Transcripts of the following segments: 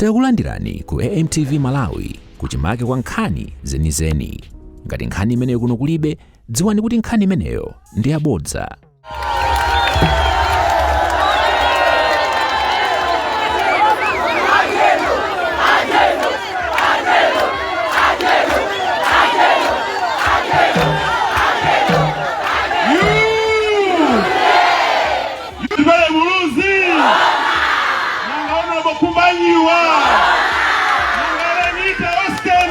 Takulandirani ku AMTV Malawi kuchimake kwa nkhani zenizeni. Ngati nkhani imeneyo kuno kulibe, dziwani kuti nkhani imeneyo ndi yabodza. Atupele Muluzi nanga Honorable Khumbanyiwa nanga Lenita Western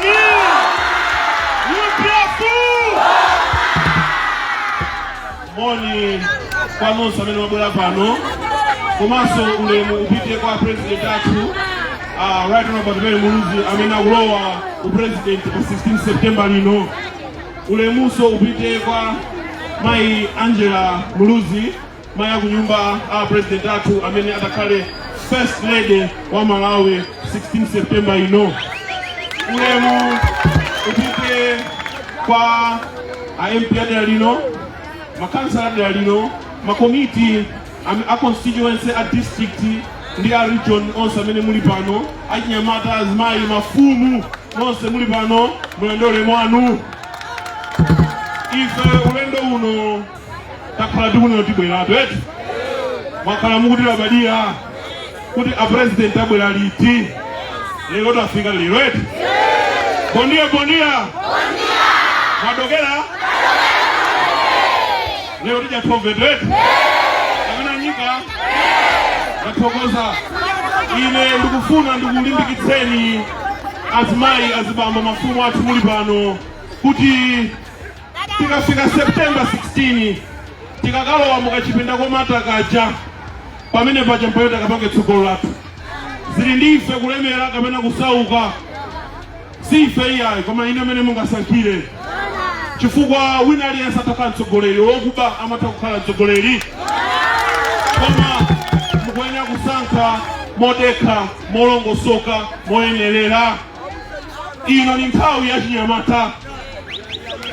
UDF moni kwa nonse amene mwabwera pano komanso ulemu upite kwa president athu Right Honorable Atupele Muluzi amene akulowa upresident pa 16 September lino. Ulemunso upite kwa mayi Angela Muluzi, mayi akunyumba a president athu amene atakhale first lady wa Malawi 16 September ino. Ulemu upite kwa a MP adera lino, makansala adera lino, makomiti a constituency, a district ndi a region onse amene muli pano, achinyamata, azimayi, mafumu nonse muli pano, mulandire ulemu wanu. Ife ulendo uno takhala tikunena tibweratu eti, mwakhala mukutilabadira kuti a president abwera liti. Lero tafika lero eti. Bom dia, bom dia. Mwadokera lero tidya thove eti kapena nyika. Ndathokoza. Ine ndikufuna ndikulimbikitseni azimayi, azibambo, mafumu athu muli pano kuti tikafika September 16 tikakalowa mukachipinda komata kaja, pamene paja mpayo takapange tsogolo lathu. Zili ndi ife kulemera kapena kusauka, si ife iyayi, koma ine amene mungasankhire, chifukwa wina aliyense atakhala mtsogoleri, wokuba amatha kukhala mtsogoleri, koma mukuyenera kusankha modekha, molongosoka, moyenerera. Ino ni nthawi ya chinyamata.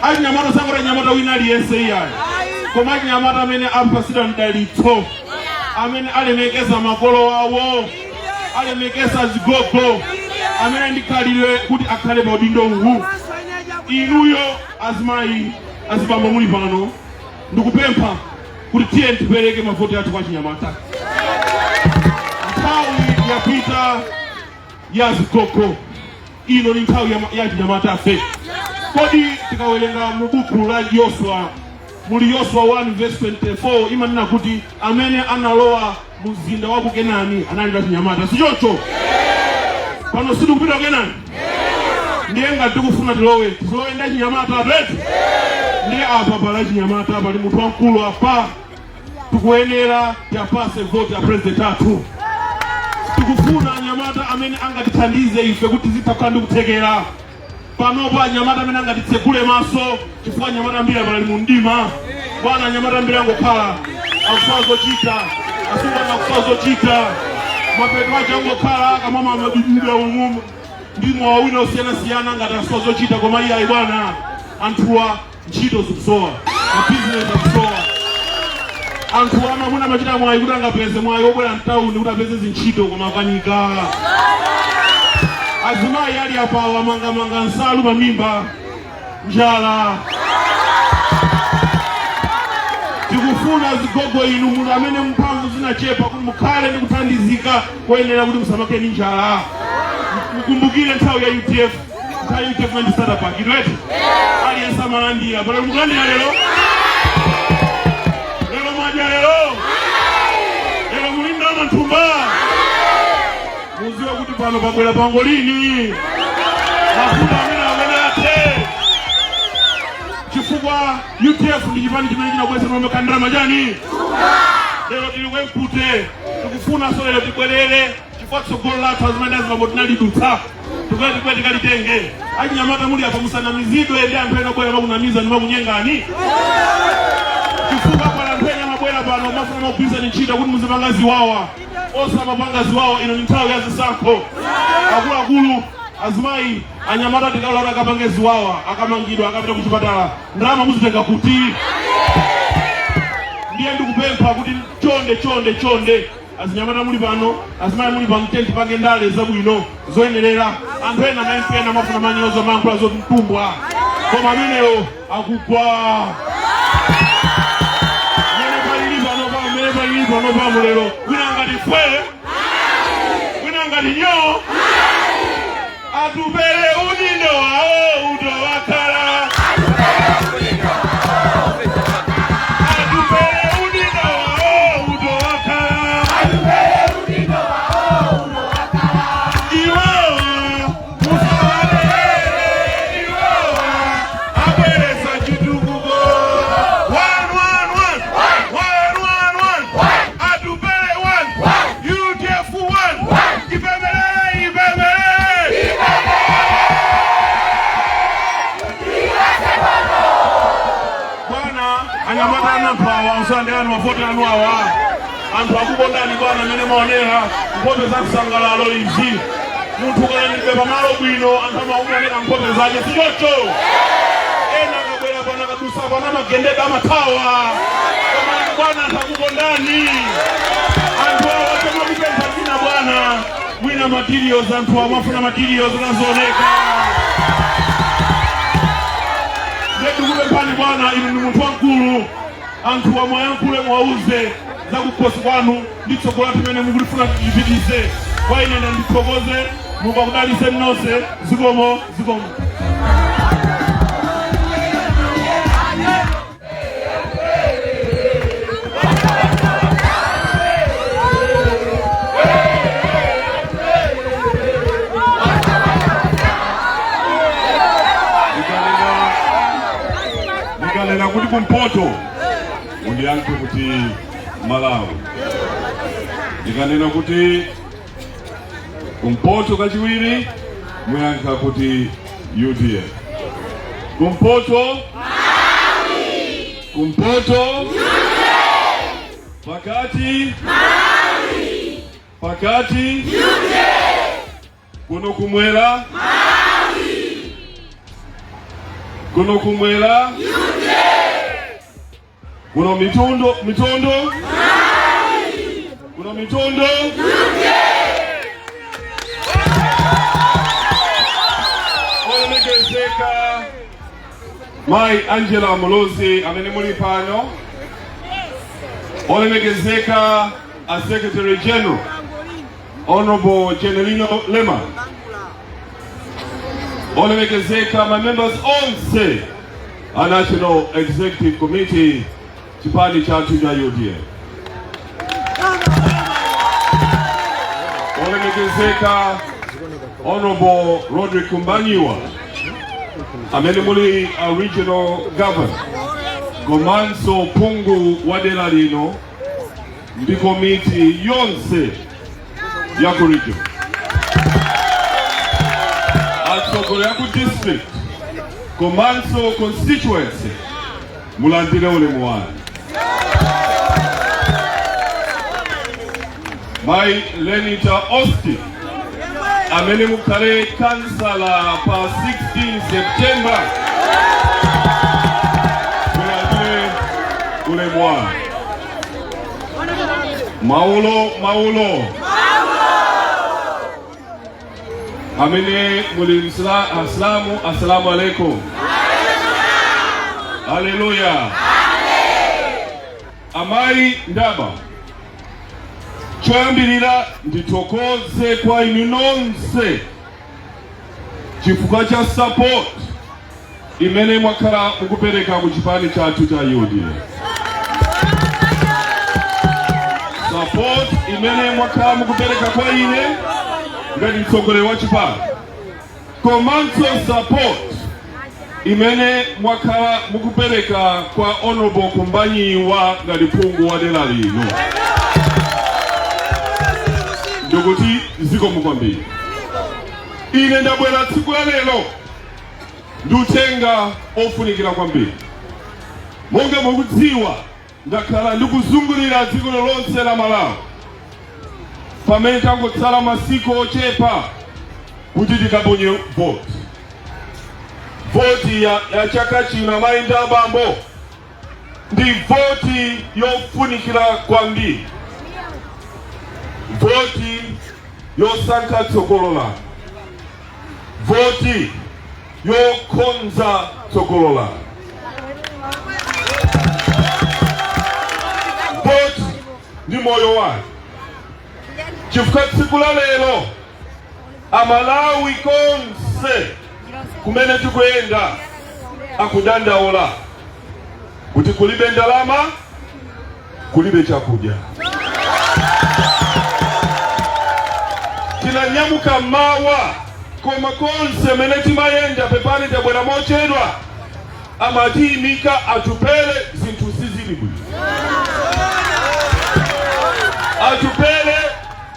Achinyamata sangoti anyamata wina aliyense iyayi, koma achinyamata amene apasidwa mdalitso, amene alemekeza makolo awo, alemekeza zigogo, amene ndikhalidwe kuti akhale pa udindo uwu. Inuyo azimayi, azibambo muli pano, ndikupempha kuti tiye tipereke mavoti athu kwa chinyamata. Nthawi yapita ya zigogo, ino ni nthawi ya chinyamata afe. Kodi tikawerenga mu buku la Yoswa, muli Yoswa 1 verse 24, imanena kuti amene analowa mzinda wa ku Kenani anali la chinyamata, sichoncho? Pano sitikupita ku Kenani? Ndiye ngati tikufuna tilowe, tilowe ndi achinyamata eti. Ndiye apa pali achinyamata, pali munthu wamkulu apa. Tikuyenera tiapase vote ya president athu. Tikufuna anyamata amene angatithandize ife kuti tizitha ndi kuthekera panopo, anyamata amene angatitsegule maso, chifukwa anyamata ambiri apali mu mdima bwana. Anyamata ambiri angokhala akusowa zochita, asungwana akusowa zochita, mapeto acho angokhala akamama amabibida umu ndi mowa wina osiyanasiyana ngati asowa zochita. Koma iyayi bwana, anthuwa ntchito zikusowa, mabizinesi akusowa, anthu amamuna amachita mwayi kuti angapeze mwayi wobwera mtawuni kuti apeze zintchito, koma akanika. Azimayi ali apawa amangamanga nsalu pamimba, njala. Tikufuna zigogo inu muli amene mphamvu zinachepa kuti mukhale ndi kuthandizika koyenera kuti musamakhale ndi njala. Mukumbukire nthawi ya UDF, nthawi ya UDF ndi starter pack eti, aliyense amalandira. Pano mukulandira lero? Lero mwadya? Lero, lero muli ndalama nthumba? Muziwe kuti pano pabwera pangolini, mafuta amene amene athe, chifukwa UDF ndi chipani chimene chinabweza ndalama chani. Lero tili kwempute, tikufuna so lero tibwerere, chifukwa tsogolo lathu azimene azimambo tinalidutsa, tikule tikule tikalitenge. Achinyamata muli apa, musanamizidwe ndi anthu ena obwera makunamiza ndi makunyengani, chifukwa pala anthu ena amabwera pano mafuna magwirizani ntchito kuti muzipanga ziwawa. Osamapanga ziwawa, ino ni nthawi ya zisankho. Akuluakulu, azimayi, anyamata, tikalola akapange ziwawa, akamangidwa, akapita kuchipatala, ndalama muzitenga kuti? Ndiye ndikupempha kuti chonde, chonde, chonde. Azinyamata muli pano, azimayi muli pano, tenti pange ndale zabwino zoyenerera. Anthu ena ma MP ena amafuna manyozo, mayankhula zomtumbwa, koma amenewo akugwa. Mene palili pano pa, mene palili pano pa mulero, wina ngati fwe, wina ngati nyo. Atupele udindo wawo utowakhala, atupele udindo wawo utowakhala. Iwowa musawadelere, iwowa abweresa chitukuko. One, one, one, one, one, one. Atupele one, UDF one. Ipembelele, ipembelele. Bwana, anyamata anaphawa usande anu mavoti anu awa. Anthu akukondani bwana, amene maonera nkhope za msangalalo izi. Munthu ukalandidwe pamalo bwino, anthu amaoneka nkhope zake, sichocho? Ena akabwera pano, akadusa pano, amagendedwa, amathawa, koma inu bwana, anthu akukondani. Anthu awa chomakupempha china bwana, mwina materials. Anthu awa amafuna materials anazooneka. Ndikupemphani bwana, inu ndi munthu wamkulu. Anthu amwayankhule, mwauze za kukhosi kwanu ndi tsogolo lathu imene mukulifuna tipitise. Kwa ine ndandithokoze, Mulungu akudalitseni nonse. Zikomo, zikomo. Ndikanena kuti kumpoto, mundiyankhe kuti Malawi. Ndikanena kuti kumpoto kachiwiri, muyankha kuti UDF. Kumpoto, kumpoto, pakati, pakati, kuno kumwera, kuno kumwera, kuno mitondo, mitondo, kuno mitondo. Olemekezeka Mai Angela Muluzi amene muli pano, olemekezeka a Secretary General Honorable Generino Lema, olemekezeka ma members onse a National Executive Committee chipani chathu cha UDF, olemekezeka Honorable Rodrick Khumbanyiwa amene muli a regional governor komanso phungu wa dera lino ndi komiti yonse ya ku region, atsogoleri aku district komanso constituency, mulandire ulemu wanu. Mai Lenita Austin amene mukhale kansala pa 16 September, mulandire ulemu wanu. Maulo, maulo. Amene muli Asilamu, assalamu alaikum, haleluya. Amayi Ndaba, choyambirira ndithokoze kwa inu nonse chifukwa cha support imene mwakhala mukupereka ku chipani chathu cha UDF, support imene mwakhala mukupereka kwa ine ngati mtsogoleri wa chipani, komanso support imene mwakhala mukupereka kwa Honorable Khumbanyiwa ngati phungu wa dera lino. Ndikuti zikomo kwambiri. Ine ndabwera tsiku la lero ndi uthenga ofunikira kwambiri. Monga mukudziwa, ndakhala ndikuzungulira dziko lonse la Malawi pamene tangotsala masiku ochepa kuti tikaponye voti, voti ya chaka chino. Amayi ndi abambo, ndi voti yofunikira kwambiri. Voti yosankha tsogolo lanu, voti yokonza tsogolo lanu. Voti ndi moyo wanu, chifukwa tsiku la lero Amalawi konse kumene tikuyenda akudandaula kuti kulibe ndalama, kulibe chakudya. Tinanyamuka mawa, koma konse mene timayenda, pepani tabwera mochedwa, amatiyimika, "Atupele, zinthu sizili bwino. Atupele,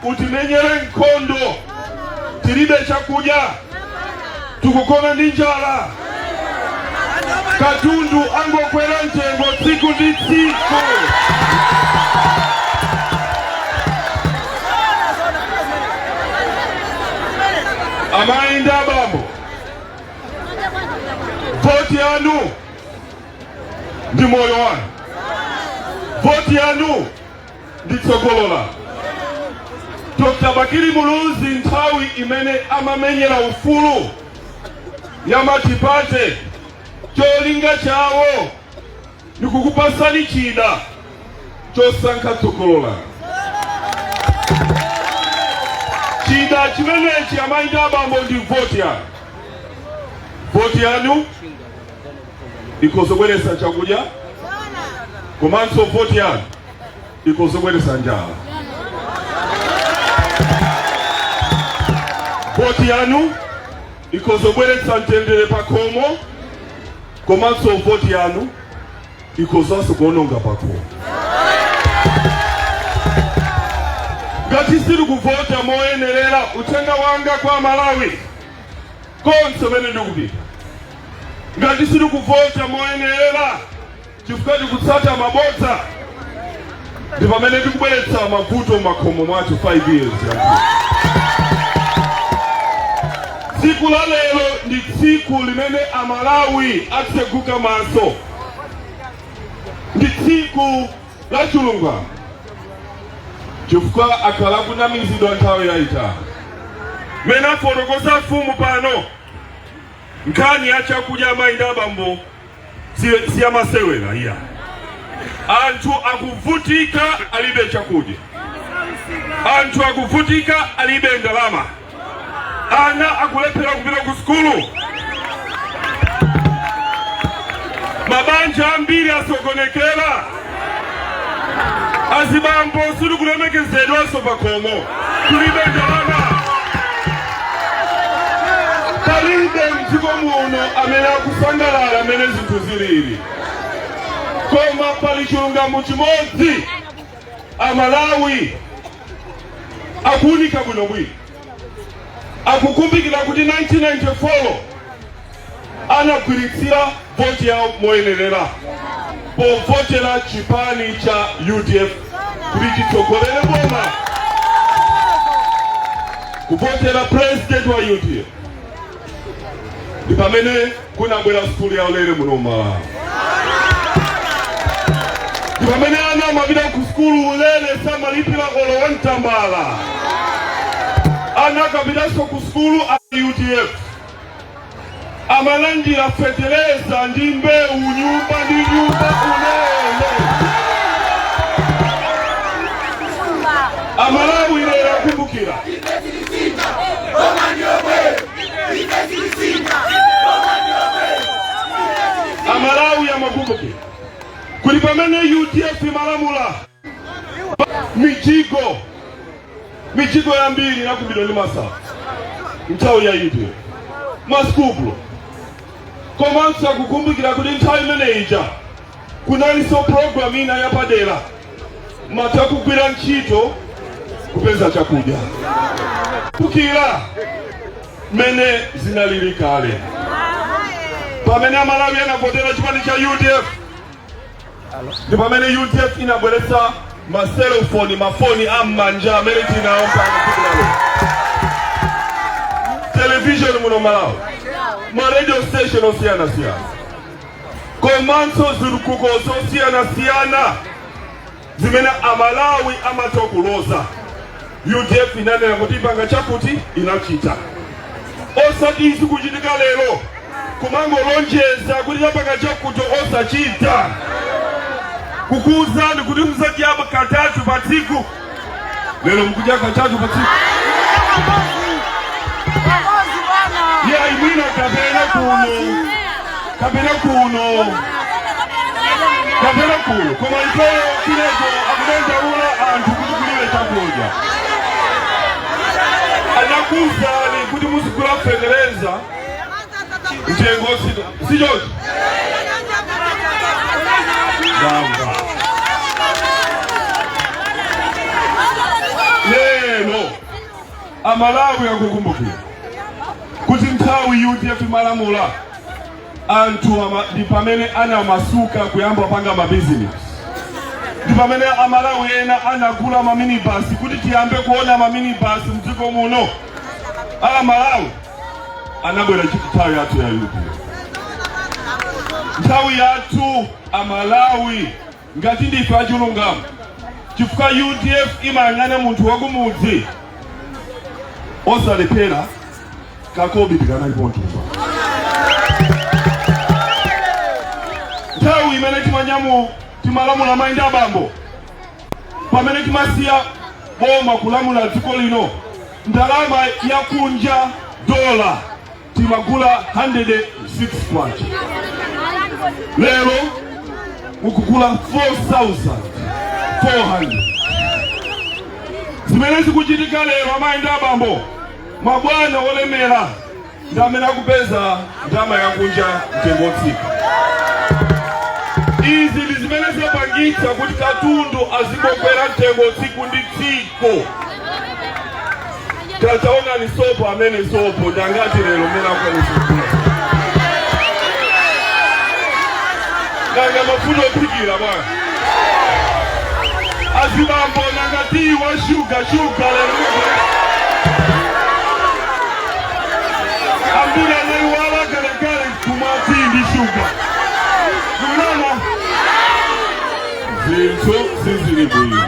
utimenyere nkhondo, tilibe chakudya, tikugona ndi njala, katundu angokwera mtengo tsiku ndi tsiku." Amayi ndi abambo, voti yanu ndi moyo wanu, voti yanu ndi tsogolo lanu. Dr. Bakili Muluzi, nthawi imene amamenyera ufulu ya multiparty, cholinga chawo ndikukupasani chida chosankha tsogolo lanu. Chida chimenechi, amayi ndi abambo, ndi voti yanu. Voti yanu ikozobweresa chakudya, komanso voti yanu ikozobweresa njala. Voti yanu ikozobweretsa mtendere pakhomo, komanso voti yanu ikozanso kuononga pakhomo. Ngati sili kuvota moyenerera, uthenga wanga kwa Malawi konse mene ndikupita, ngati sili kuvota moyenerera chifukwa tikutsata mabodza, ndi pamene tikubweretsa mavuto makhomo mwathu 5 years yambuyo. Tsiku la lero ndi tsiku limene Amalawi atseguka maso, ndi tsiku la chilungamo, chifukwa akhala kunamizidwa nthawi yayitali. Mene afotokoza mfumu pano, nkhani ya chakudya, amayi ndi abambo, siyamasewera iya. Anthu akuvutika, alibe chakudya. Anthu akuvutika, alibe ndalama. Ana akulephera kupita ku sukulu. Mabanja ambiri asokonekera. Azibambo sitikulemekezedwanso pakhomo, kulibe ndalama. Palibe mdziko muno amene akusangalala amene zinthu zilili, koma pali chilungamo chimodzi: Amalawi akuunika bwinobwino, akukumbukira kuti 1994 anagwiritsira voti yawo moyenerera povotera chipani cha UDF kuti chitsogolere boma, kuvotera president wa UDF. Ndi pamene kunabwera sukulu ya ulere muno Malawi, ndi pamene ana amapita ku sukulu ulere, samalipira olo wamtambala. Ana akapitanso ku sukulu a UDF amalandira fetereza ndi mbewu nyumba ndi nyumba ulere. Amalawi lero akumbukira. Amalawi amakumbukira kuti pamene UDF imalamula, mijigo, mijigo yambiri inakumbidwa ndi masafu nthawi ya UDF, maskubulo. Komanso akukumbukira kuti nthawi imene ija kunalinso program ina yapadera, matha kugwira ntchito kupeza chakudya. Kumbukira mmene zinalili kale pamene Amalawi anavotera chipani cha UDF, ndi pamene UDF inabweretsa maselofoni, mafoni am'manja amene tinawo mpaka tsiku la lero, television muno Malawi, ma radio station osiyanasiyana, komanso zitukuko zosiyanasiyana zimene Amalawi amatha kuloza. UDF inanena kuti ipanga chakuti, inachita. Osati izi kuchitika lero, kumangolonjeza kuti chapanga chakuti, osachita. Kukuwuzani kuti muzadya katatu pa tsiku, lero mukudya katatu pa tsiku? Ya imwina kapena kuno, kapena kuno, kapena kuno, koma ifeyo kinezo akudandaula anthu kuti kulibe chakudya. Anakuwuzani kuti muzigula fetereza mtengo sichoncho? Ndamva lero Amalawi akukumbukira kuti nthawi UDF imalamula, anthu ndi pamene anamasuka kuyamba panga mabizinesi, ndi pamene Amalawi ena anagula maminibasi kuti tiyambe kuona maminibasi mdziko muno. Amalawi anabwera nthawi yathu ya UDF, nthawi yathu Amalawi, ngati ndife achilungamo, chifukwa UDF imayang'ana munthu wakumudzi osalephera kakobi tikanalipo mthumba. Nthawi imene timanyamu timalamula, amayi ndi abambo, pamene timasiya boma kulamula dziko lino, ndalama yakunja dola timagula 106 kwacha, lero mukugula 4400. Zimene zikuchitika lero, amayi ndi abambo, mabwana olemera ndi amene akupeza ndalama yakunja mtengo wotsika. Izi ndi zimene zapangitsa kuti katundu azingokwera mtengo tsiku ndi tsiku. Tataona ni sopo amene sopo ndangati lero mmene akwanisa kugula? Nanga mafuta ophikira bwana, azibambo? Nanga tiyi wa shuga, shuga lero ambiri anaiwala kalekale kumwa tiyi ndi shuga. Mnana zinthu sizili bwino.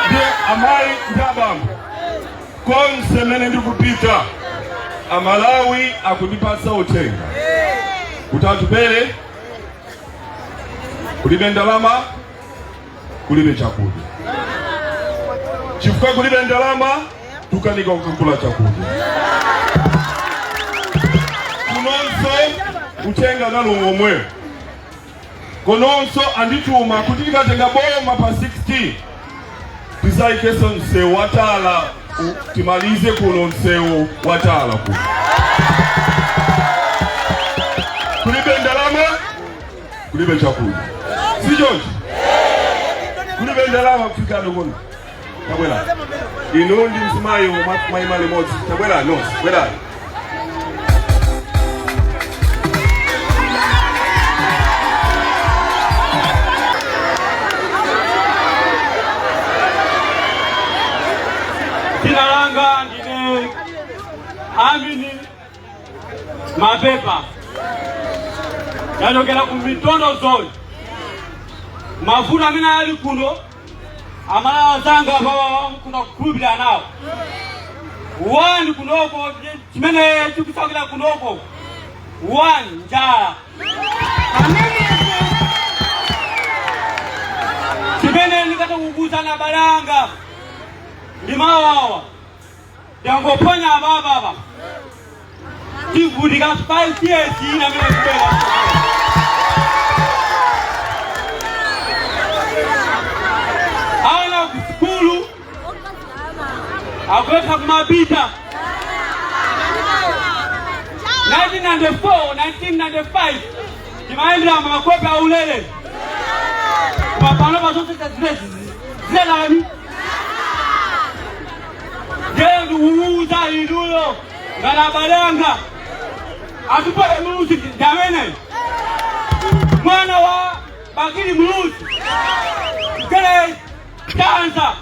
Ndiye amayi ndi abambo, konse mene ndikupita Amalawi akundipatsa uthenga kuti Atupele kulibe ndalama, kulibe chakudya. Chifukwa kulibe ndalama, tukanika kukagula chakudya. Kunonso uthenga nalungu omweyo. Kononso andituma kuti tikatenga boma pa 16 tizaikeso msewu watala, timalize kuno msewu watala kuno. Kulibe ndalama, kulibe chakudya, si choncho? Kulibe ndalama kufika kuno. Tabwera inu ndi mzimayi mwaima limodzi, tabwera nonse, bwerani. Dzina langa ndine Amini Mapepa, ndachokera ku Mitondo Zone. Mavuto amene ali kuno, Amalawi anzanga, apawa kuna kukhulupirira nawo one kunoko, chimene chikutsakira kunoko one, njala. Chimene ndikatha kukuuzani abale anga ndi mawawa ndangophonya apapapa, tivutika 5 years ina amene kubwera. Ana ku sukulu akuletha kumapita. 1994, 1995 timayendera makope aulere, koma pano pazonse zimezi zinatani? Ndiye ndikuuza inuyo Ngati abale anga Atupele Muluzi ndi amene mwana wa Bakili Muluzi kele chanza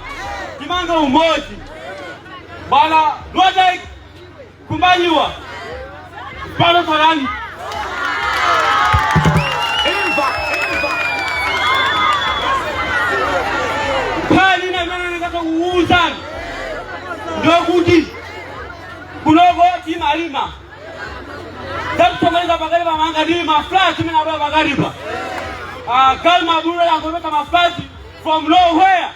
timanga umodzi bwana Lodek Khumbanyiwa pano talani. Imva, imva. Nkhani ina imene ndingatokuwuzani ndokuti kunoko timalima takusomeleza pakati pamanga ndi mafloods imene abwera pakatipa. Galma abulula angopeta mafloods from nowhere.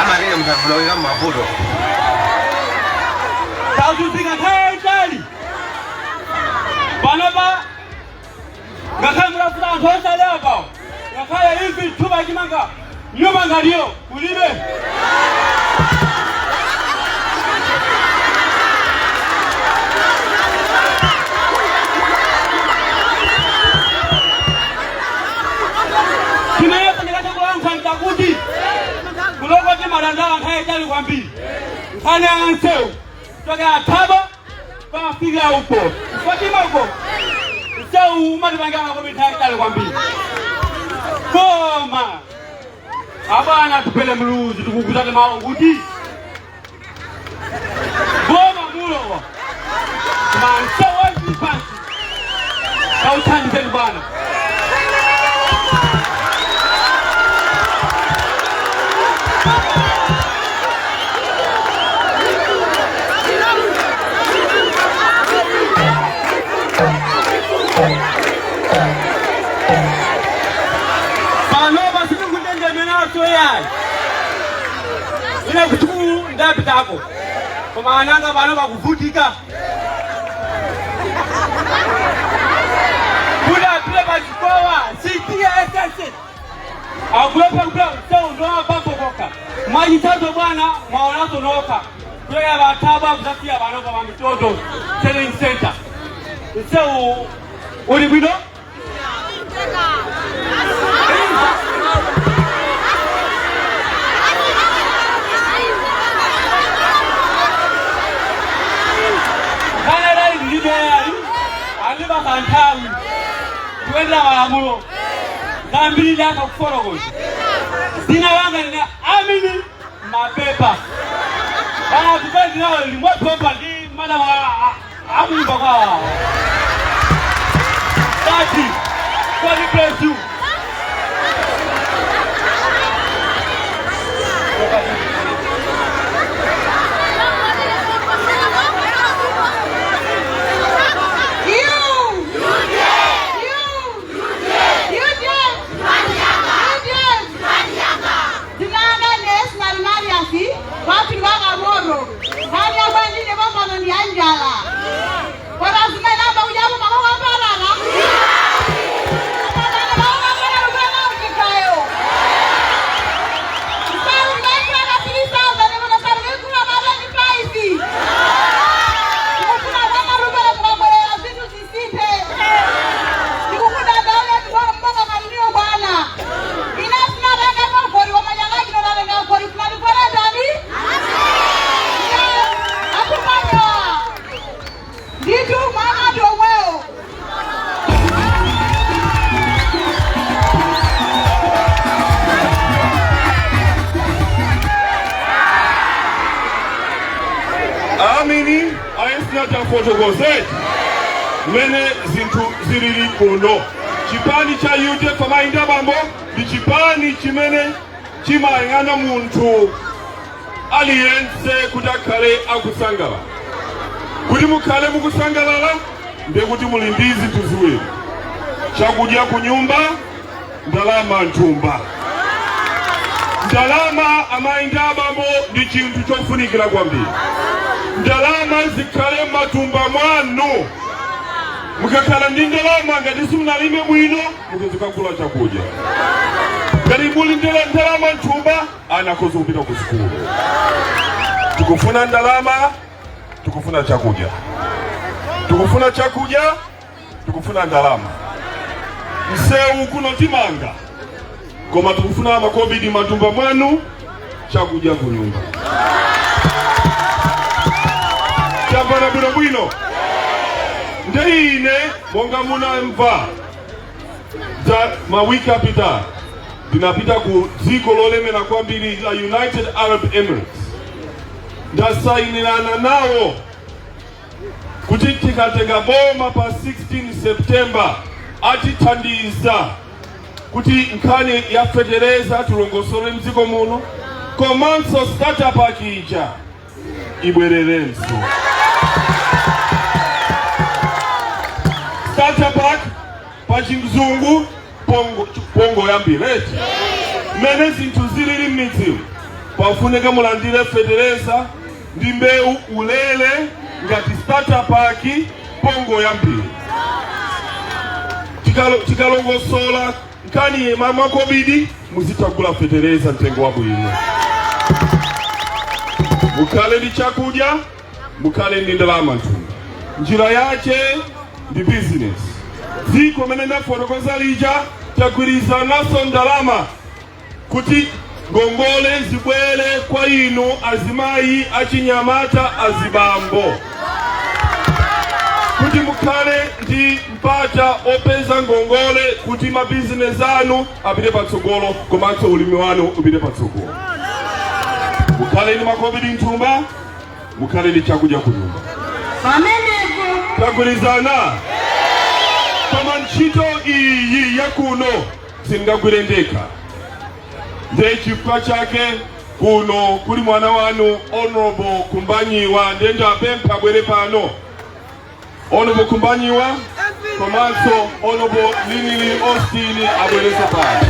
Amalire mtavuloweka mavuto. Tazunzika nthawi yayitali panopa, ngakhale mutafuta anthu osalewa pawo, ngakhale ivi thumba chimanga nyumba ngatiyo kulibe. Chimenecho ndikatha nkakuti kulokoti madandala nthawi yayitali kwambiri nkhani ya nsewu chokera Thaba pamafika uko Fatima uko, msewu umatipangira makomi nthawi yayitali kwambiri. Koma abwana Atupele Muluzi, tikukuzani mawu kuti boma mulowa koma msewu wazili pansi kauthandizeni bwana. Panopa sitikunjenjemenaso yayi. Ine kusukulu ndapitako, koma ananga pano pakuvutika kuti apite pachikowa CTSS akulepa kupita msewu ndomapambokoka. Mwachitsanzo bwana, mwaonazo nokha kuleka paThaba kuzasiya panopa pa Mitoto Training Center, msewu uli bwino. Kana dali ndilibe yayi, andipasa nthawi kuyendera malamulo zambiri ndaka kufotokoza. Zina langa ndine Amini Mapepa. Kana tupezi nawo limodzi ndi madam amuyimba kwa tati. God bless you. You! You! You did! You did! Ndinanga nesi Mariasi kwapiri wakamoro nkhani yakwandine pambano ndi yanjala kora zimenamba kujapo makawambalala makawambalala uchikayo nsalu ndaikula 3000 muno salu ikula matani 5 ndikufuna kwamarubele mukabwerera zinthu zisinthe. Ndikukudandaule mbonga malilio bwana, ine sinatenga kogoli koma chaka chino tatenga goli kunatikwera ndani atumanyowa nditu mwana ndi omwewo. Amini ayesinatafotokoze mmene zinthu zilili kuno. Chipani cha UDF, amayi ndi abambo, ndi chipani chimene chimayang'ana munthu aliyense kuti akhale akusangalala. Kuti mukhale mukusangalala ndiye kuti muli ndi zinthu ziwiri: chakudya ku nyumba, ndalama mthumba. Ndalama, amayi ndi abambo, ndi chinthu chofunikira kwambiri. Ndalama zikhale m'matumba mwanu. Mukakhala ndi ndalama, ngati simunalime bwino, mukuzikagula chakudya. Ngati muli ndi ndalama mthumba, ana akhoza kupita ku sukulu. Tikufuna ndalama, tikufuna chakudya. Tikufuna chakudya, tikufuna ndalama. Msewu kuno timanga, koma tikufuna makobidi matumba mwanu, chakudya kunyumba. Tamvana bwinobwino? Nde ine monga munamva za mawiki apita, ndinapita ku dziko lolemera kwambiri la United Arab Emirates. Ndasayinirana nawo kuti tikatenga boma pa 16 September atithandiza kuti nkhani ya fetereza tilongosole mdziko muno, komanso starter pack ija ibwererenso. Starter pack pa Chizungu pongo, pongo yambireti mmene zinthu zilili m'midzimu, pafunika mulandire fetereza ndi mbewu ulere ngati starter pack, pongo yambiri. Tikalongosola nkhani ya makobidi, muzitagula fetereza mtengo wabwino, mukhale ndi chakudya, mukhale ndi ndalama mthumba. Njira yache ndi business. Dziko mene ndafotokoza lija, tagwirizanaso ndalama kuti ngongole zibwere kwa inu azimayi, achinyamata, azibambo, kuti mukhale ndi mpata opeza ngongole kuti mabizinesi anu apite patsogolo, komanso ulimi wanu upite patsogolo. Mukhale ndi makobidi mthumba, mukhale ndi chakudya kunyumba. Pamenepo. Tagwirizana? Koma ntchito iyi yakuno sindingagwire ndekha. Ndiye chifukwa chake kuno kuli mwana wanu Honorable Khumbanyiwa. Ndiye ndapempha abwere pano Honorable Khumbanyiwa, komanso Honorable Linili Austin abwereso pano.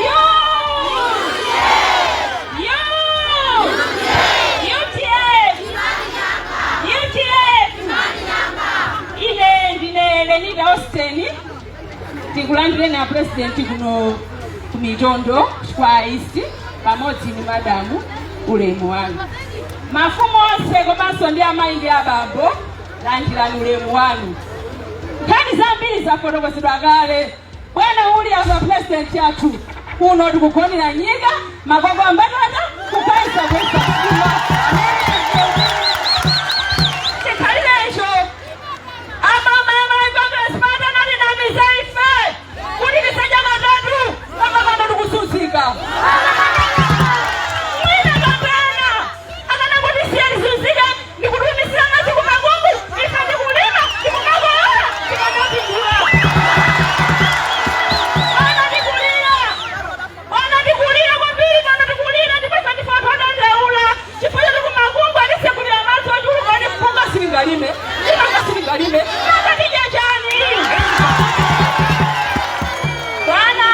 Yo! Yo! UTM! UTM! Ine ndine Lenita Austin. Tikulandire na president kuno kumitondo kwa East pamodzi ndi madamu, ulemu wanu. Mafumu onse komanso ndi amayi ndi abambo, landirani ulemu wanu. Nkhani zambiri zafotokozedwa kale. Bwana uli apa president athu, kuno tikugonera nyika, makoko ambatata, kukaisa kwesa sima. Chikhalirecho amama Malawi Congress Party anatinamiza ife kuti tisadya matatu, koma pano tikuzunzika. Mwina kapena akana kuti siya tizunzike ndikutumisira madzi kumakungu, ife ndikulima ndikumakolola, tikanapindula. Pano tikulira, pano tikulira kwambiri, pano tikulira ndipo ife ndife anthu odandaula chifukwa choti kumakungu atisekulira madzi ochuluka oti mpunga silingalime, chimanga silingalime, makatidya chani? Bwana,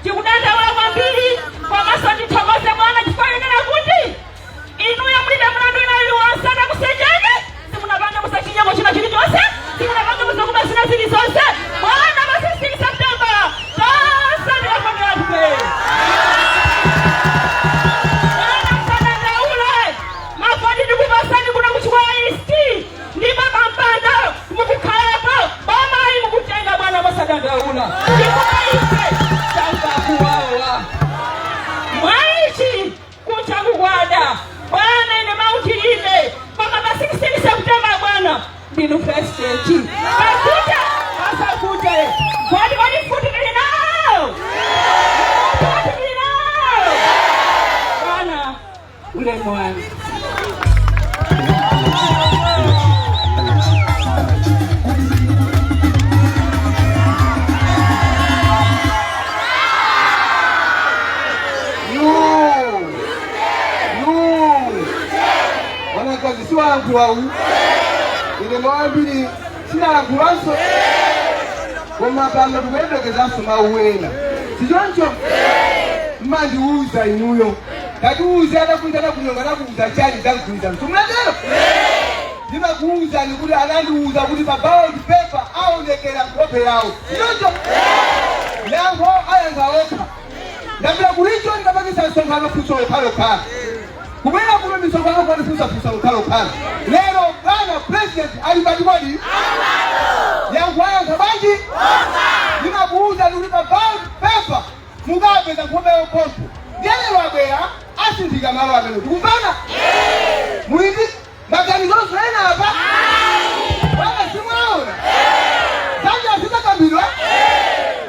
tikudandaula kwambiri, komanso tithokoze bwana chifukwa yenera kuti inuyo mulibe mlandu ina iliwonse atakusenjani, simunapange musachinyengo china chilichonse, simunapange musakuba zina zilizonse. Bwana, pa 16 September tonse tikafanira tupere. Bwana, msadandaule, mavoti tikupasani kuno kuchikwa East, ndipo pampando mukukhalapo, bomayi mukutenga bwana, mosadandaula, ndipo ife tamva kuwawa mwaichi kunja kukwada. Bwana, ine mauchilibe, koma pa 16 September bwana ndinu president, pakuta pasakute kwati kwati futi tili nawo, futi tili nawo. Bwana, ulemu wanu. Yu! Yu! Mwanakazi siwalankhula uyu. Ine mwambiri sinalankhulaso, koma pano tikuyembekezanso mawu ena, sichoncho? Mmandiuza inuyo, tatiuze, atakuiza atakunyonga, atakuuza chani za mgwirizano? Simunatero? Ndimakuwuzani kuti anandiwuza kuti pa ballot paper aonekera nkhope yawo. Choncho yankho ayankha okha. Ndapita ku region, ndapangisa msonkhano, funso lokhalokhala. Kubwera kuno misonkhano kwani funsafunsa lokhalokhala. Lero bwana President ali pati kodi? Yankho ayankha bwanji? Ndimakuwuzani kuti pa ballot paper mukapeza nkhope yawo pompo. Ndiye lero abwera, asinthika malo amene tikumvana. Muli ndi maganizonso ena apa? Bwana, simwaona zanja zizakambidwa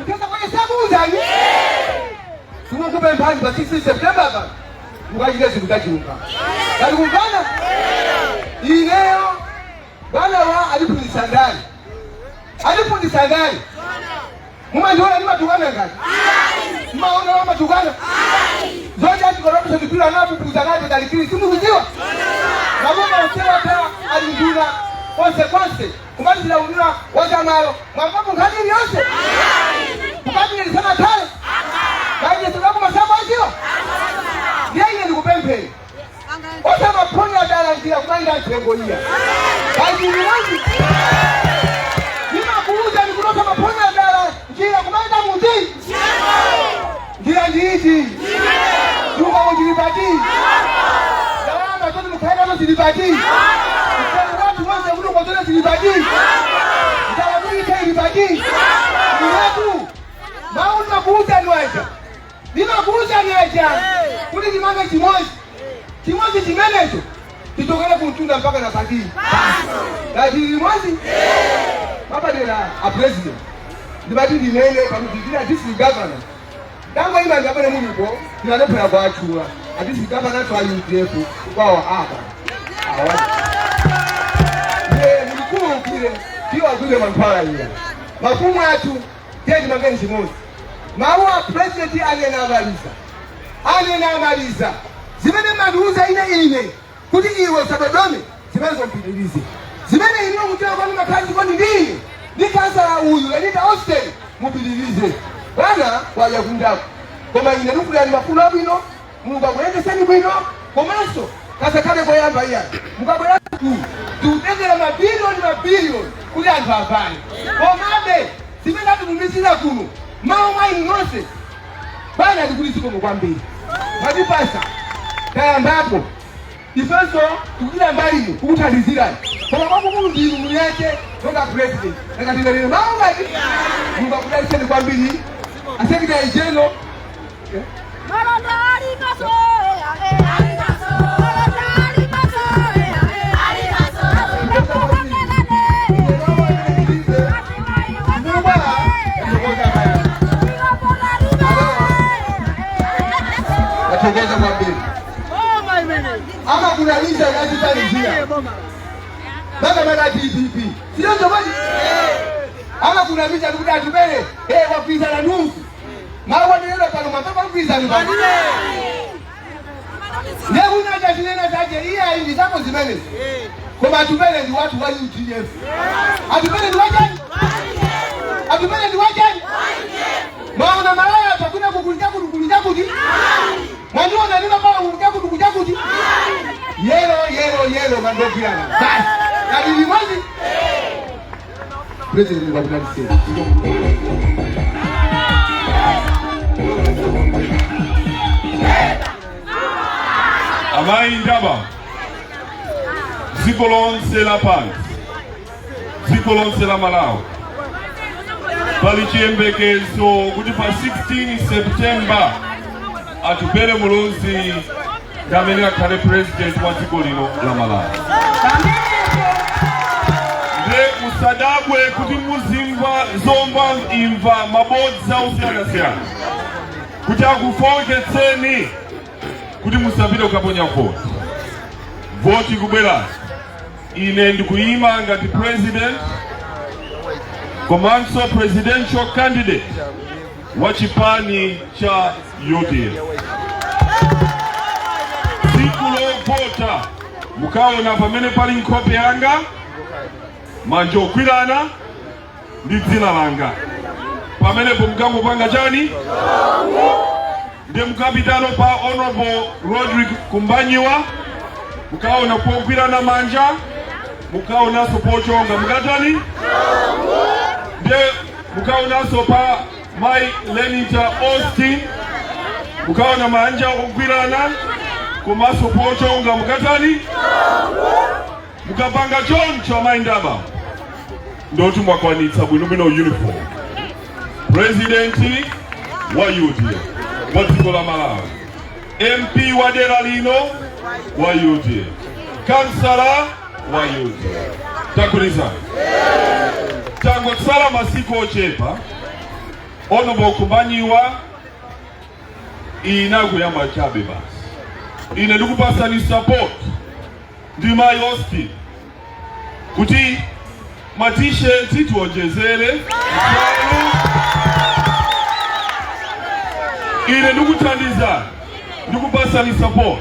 mtesa kwenye sakuuzani. Tikukupemphani pa 16 September pa mukachite zinthu zachilungamo. Kati kumvana? Ineyo bwana wa aliphunzitsa ndani? Aliphunzitsa ndani? Mumandiona ndimatukana ngati mmaona wamatukana zoti anti-corruption bureau anafufuza nazo dalikili, simukuziwa maboma onsewa ali nduna konse konse kumalizira unduna wachamalo. Mwamvapo nkhani iliyonse kukapitiriza khale kajesedwako masako aziwa? Ndiye ine ndikupempheni, osamaphonya dala njira kumayenda mthengo iya kachilimonzi. Ndimakuuza ndikutosa maphonya dala njira kumayenda muti njira ndiiti chilungamo chili pati? Ndalama zoti mukhaendazo zili pati? Mtengo wathu wonse kuti ukozole zili pati? Njala kuite ili pati? Inetu mawu ndimakuuza niwaja, ndimakuuza niwaja kuti timange chimodzi chimodzi chimenecho tichokere kumtunda mpaka na pati ngati limodzi mapadera. A President, ndimati ndinene pakuti ndina district governor tangoima ndapene mulipo, ndinalephera kuatchula a district governor athu a UDF kwawo apa awa. Ndiye mulikhululukire, tiwagwire mankhwala iya. Mafumu athu, tiye timangeni chimodzi. Mawu a President anena amaliza, anena amaliza. Zimene mandiuza ine kuti iwe usadodome, zimenezo mpitirize. Zimene ine mutima kwanu makhala chikondi ndine ndi kansala uyu Lenita Austin, mupitirize. Bwana wadya kunjaku, koma ine ndikufulani mafuno abwino. Mulungu akuyendeseni bwino, komanso kasakhale koyamba iya. Mukabwera ku tikutengera mabiliyoni mabiliyoni kuti anthu avale, komabe zimene atitumizira kuno mawu mwa inu nonse, bwana, ndikuti zikomo kwambiri. Mwatipasa, tayambapo. Ifenso tikuchita mbali ino kukuthandizirani, koma kwakukulu ndinu munyache monga President. Nakatinalire mawu ngati Mulungu akudalitseni kwambiri. A Secretary General. Malonda ali maso, ali maso. Malonda ali maso, ali maso. Athokoza kwambiri. Amakunaliza inachitalizira makamaka DPP, siyonjo bali amakunamiza kuti atupere wagwirizana nusu mawanenera pano mwamva pagwirizana pano nekunacha chinena chache iye ayi ndi zako zimenezi. Koma Atupere ndi watu wa UDF. Atupere ndi wachani? Atupere ndi wachani? Mwaona malaya pakwina kukulija kuti kulija kuti mwandiona nima pala kukulija kuti kuja kuti yellow, yellow, yellow mandogwirana basi kati limodzi. President wakudaliseni. Amayi ndaba, dziko lonse la pansi, dziko lonse la Malawi, pali chiyembekezo kuti pa 16 September Atupele Muluzi ndi amene akhale president wa dziko lino la Malawi. Nde musadabwe kuti muzimva zomva imva mabodza osiyanasiyana kuti akufowoketseni kuti musapite kukaponya voti. Voti ikubwerayo, ine ndikuyima ngati president komanso presidential candidate wa chipani cha UDF. Tsiku lovota mukaona pamene pali nkhope yanga, manja ogwirana ndi dzina langa pamenepo. Mukangopanga chani? Ndiye mukapitano pa Honorable Rodrick Kumbanyiwa, mukaona pogwirana manja. Mukaonanso pochonga mukatani, ndiye mukaonanso pa mai Lenita Austin, mukaona manja okugwirana, komanso pochonga mukatani, mukapanga choncho amayi ndaba ndoti mwakwanitsa bwinobwino uniform. President wa UDF wa dziko la Malawi, MP wa dera lino wa UDF, kansala wa UDF. Tagwirizana, tangotsala masiku ochepa. Honorable Khumbanyiwa, ina kuyamba chabe basi. Ine ndikupasani support ndi mayi Austin kuti ma T-shirt tiwonjezere nsalu. Ine ndikuthandizani, ndikupasani support,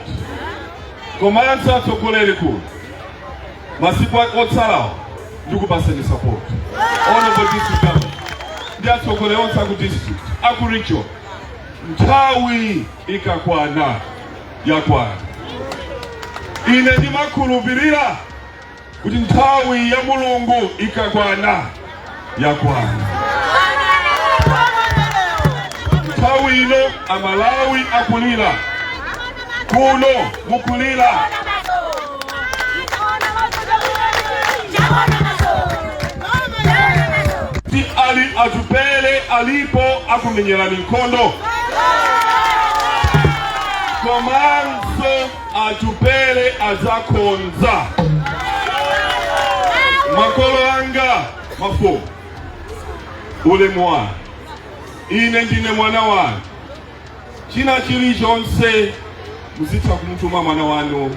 komanso atsogoleri kuno masiku otsalawo ndikupasani support. Honorable District Governor ndi atsogoleri onse aku district, aku region, nthawi ikakwana yakwana. Ine ndimakhulupirira kuti nthawi ya Mulungu ikakwana yakwana. Nthawi ino Amalawi akulira, kuno mukulira. Ti ali Atupele alipo akumenyerani nkhondo, komanso Atupele azakonza. Makolo anga, mafumu, ulemu wanu. Ine ndine mwana wanu. China chilichonse muzitha kumutuma mwana wanu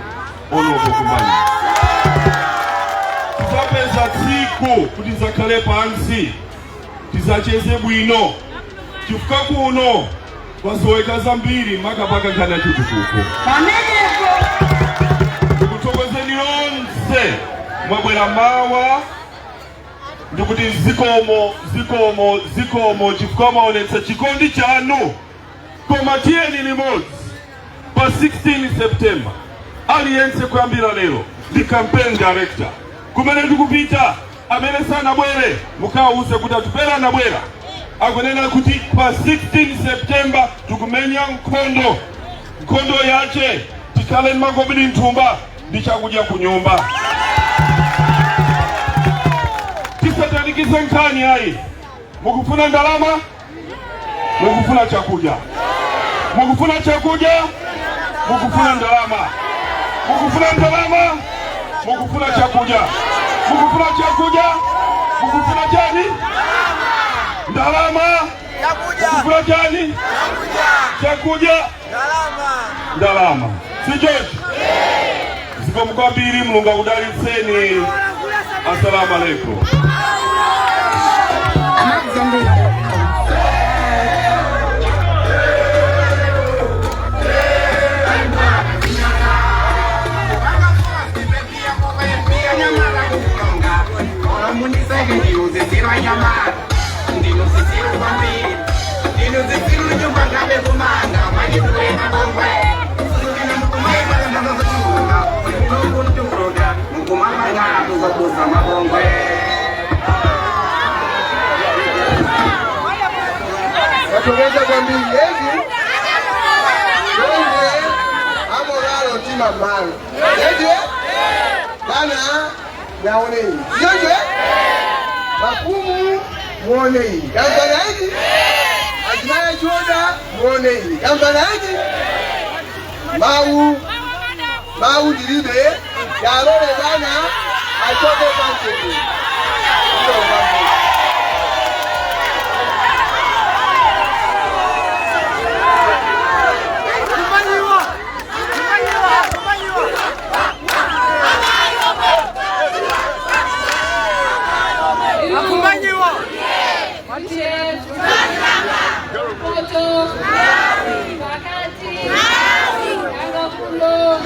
Honorable Kumbani. Tizapeza tsiku kuti tizakhale pansi, tizacheze bwino, chifukwa kuno kwasoweka zambiri, makapaka nkhani ya chitukuko. Ndikuthokozeni onse mwabwera mawa, ndikuti zikomo, zikomo, zikomo, chifukwa mwaonetsa chikondi chanu. Koma tiyeni limodzi pa 16 September. Aliyense kuyambira lero ndi campaign director kumene ndikupita. Amene sanabwere mukawuze kuti Atupele anabwera, akunena kuti pa 16 September tikumenya nkhondo. Nkhondo yache tikhale ndi makobiri mthumba ndi chakudya ku nyumba. Tisatanikize nkhani ayi. Mukufuna ndalama, mukufuna chakudya, mukufuna chakudya, mukufuna ndalama, mukufuna ndalama, mukufuna chakudya, mukufuna chakudya, mukufuna chani? Ndalama, mukufuna chani? Chakudya, ndalama, si choncho? Zikomo kwambiri, Mulungu akudalitseni. Assalamu alaikum. AmadZambiri.com. Tathokoza kwambiri ezi bonge amoralo tima mbalo ezi bana naonei siyonje mafumu muonei kambana ezi azimaya chioda muonei kambana ezi mau mau ndilibe yalole bana achoke pamtendere. Poto, pakati, nanga kuno,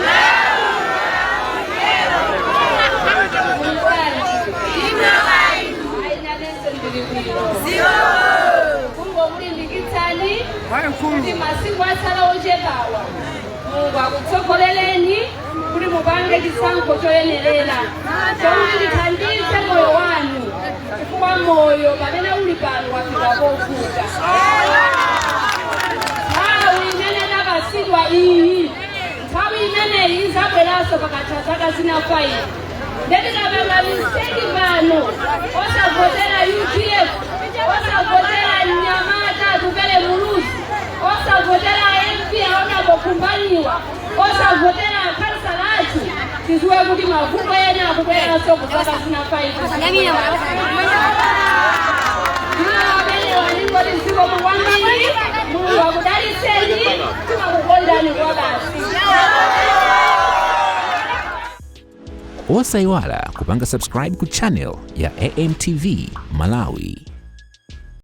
mubwanji, aina nenso ndili bwino. Kungokulimbikitsani kuti masiku atsala ochepawa Mulungu akutsogolereni. Kuti mupange chisankho choyenerera chomwe chithandize moyo wanu, chifukwa moyo pamene uli pano wafika povuta. Nthawi imene tapasidwa iyi, nthawi imeneyi izabweranso pakatha zaka zina 5. Ndetikapanga mistake pano, osavotera UDF, osavotera mnyamata Atupele Muluzi, osavotera MP aonapo Khumbanyiwa, osavotera akhansala athu, tiziwe kuti mavuto ena akubweranso ku zaka zina 5. Amene waningoti zikomo kwambiri, Mulungu akudalitseni, timakukondani kwa basi. Osayiwala kupanga subscribe ku channel ya AMTV Malawi.